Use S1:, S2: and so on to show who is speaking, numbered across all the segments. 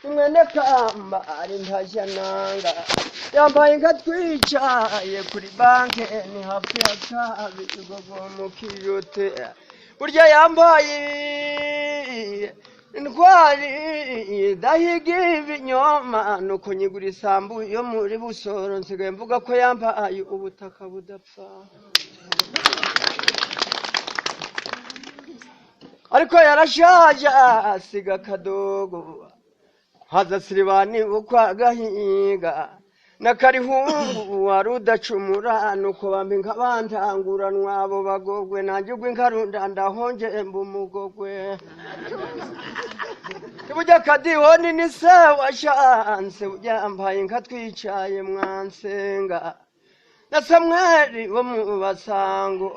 S1: Mwene Kamba ari ntashananga, yambaye inka twicaye kuri banke, ni hafi ya Kabigogo mu Kijote. Burya yambaye intwari idahiga ibinyoma, nuko nyigura isambu yo muri Busoro, nsigaye mvuga ko yambaye ubutaka budapfa. Ariko yarashaje asiga akadogo, haza Siribani ukwa Gahiga na Karihungu wari udacumura, nuko bampa inka bantanguranwa abo bagogwe, nanjye ugwa inkarunda ndahonje mba umugogwe. Burya Kadihoni ni se washanse, burya yambaye inka twicaye mwansenga na Samweli wo mu Basango,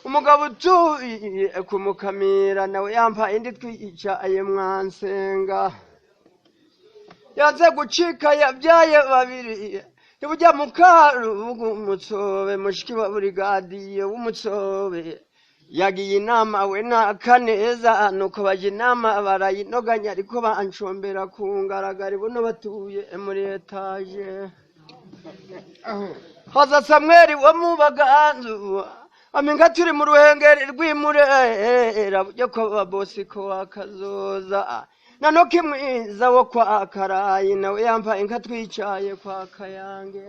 S1: umugabo utuye kumukamira nawe yambaye indi twicaye mwansenga. Yanze gucika yabyaye babiri, ntibujya mukarugu umutsobe, mushiki wa burigadiye w'umutsobe yagiye inama we na Kaneza, nuko bajya inama barayinoganya, ariko bancombera ku ngaragari, buno batuye muri etaje. Haza Samweli wo mu Baganzu, aminga turi mu Ruhengeri rw'Imurera, burya ko ba Bosiko wa Kazoza na Noki mwiza wo kwa Karayi nawe yambaye inka twicaye kwa Kayange.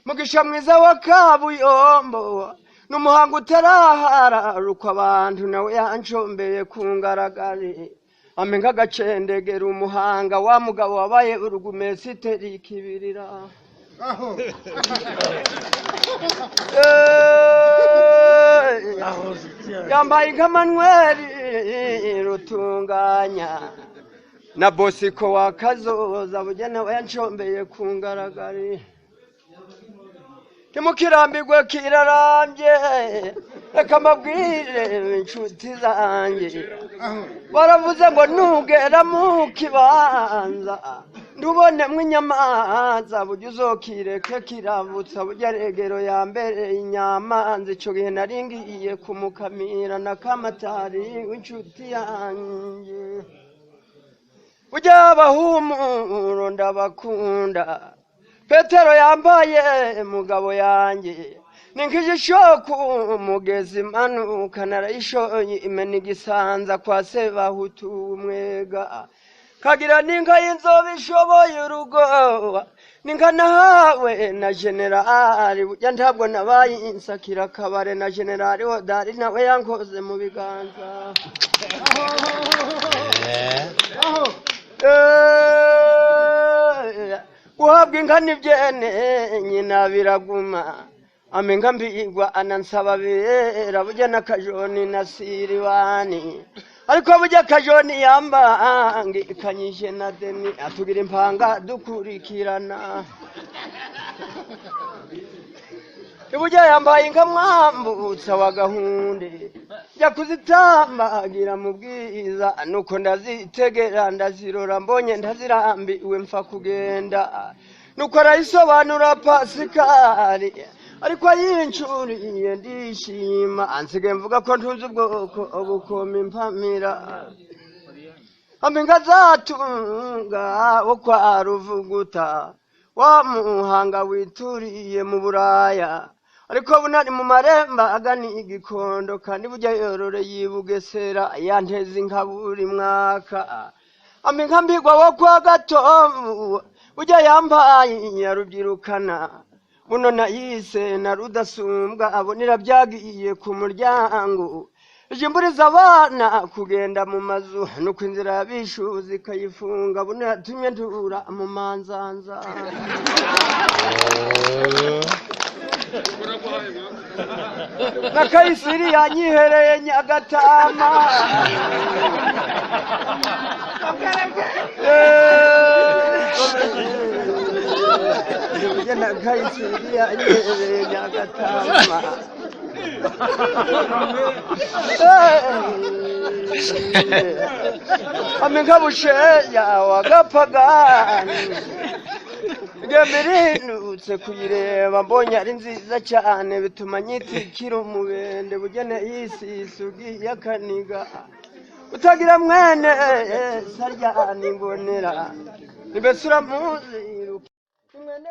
S1: Mugisha mwiza wa Kabuyombo n'umuhango utarahararuka abantu nawe yancombeye ku ngaragari, aminga agacendegera umuhanga wa mugabo wabaye urugumesiteri kibirira. Yambaye inka Manuel Rutunganya na Bosiko wa Kazoza, burya nawe yancombeye ku ngaragari. Ntimukirambirwe kirarambye, reka mbabwire inshuti zanjye, baravuze ngo nugera mu kibanza ndubonemo inyamanza, burya uzokireke kiravutsa, burya regero ya mbere inyamanza. Ico gihe nari ngiye kumukamira na Kamatari w'inshuti yanjye. Burya abahumuro ndabakunda, Petero yambaye mugabo yanjye, ni nk'ijisho ku mugezi manuka, narayishoye imena igisanza kwa Sebahutu umwega, kagira n'inka y'inzobe ishoboye urugo, n'inka nahawe na generali, burya ntabwo nabaye insakira kabare, na generali Hodari nawe yankoze mu biganza. Guhabwa inka n'ibyene nyina biraguma, aminga mbigwa anansaba bera, burya na Kajoni na Siribani, ariko burya Kajoni yambangikanyije na Deni, atugira impanga dukurikirana. Burya yambaye inka mwambutsa wa Gahunde, njya kuzitambagira mu bwiza, nuko ndazitegera ndazirora, mbonye ndazirambiwe mfa kugenda. Nuko arayisobanura Pasikari, ariko ayincuriye ndishima, ansigaye mvuga ko ntunze ubwoko bukoma impamira. Aminga zatunga wo kwa Ruvuguta, wa muhanga wituriye mu Buraya, ariko bunari mu maremba agana Igikondo, kandi burya yororeye i Bugesera, yanteze inka buri mwaka. Aminga mbigwa wo kwa Gatovu, burya yambaye nyarubyirukana, buno nayise na Rudasumbwa, abonera byagiye ku muryango. Ijimburiza abana kugenda mu mazu, nuko inzira yabishuza ikayifunga, buno yatumye ntura mu manzanza. Na Kayisiri yanyihereye Nyagatama. Na Kayisiri yanyihereye Nyagatama. Aminga busheya wagapagani, ngemerindutse kuyireba, mbonye ari nziza cyane, bituma nyitikira umubende, bugene yisi isugi yakaniga. Utagira mwene sarya nimbonera, mbese uramuzi? Mwene.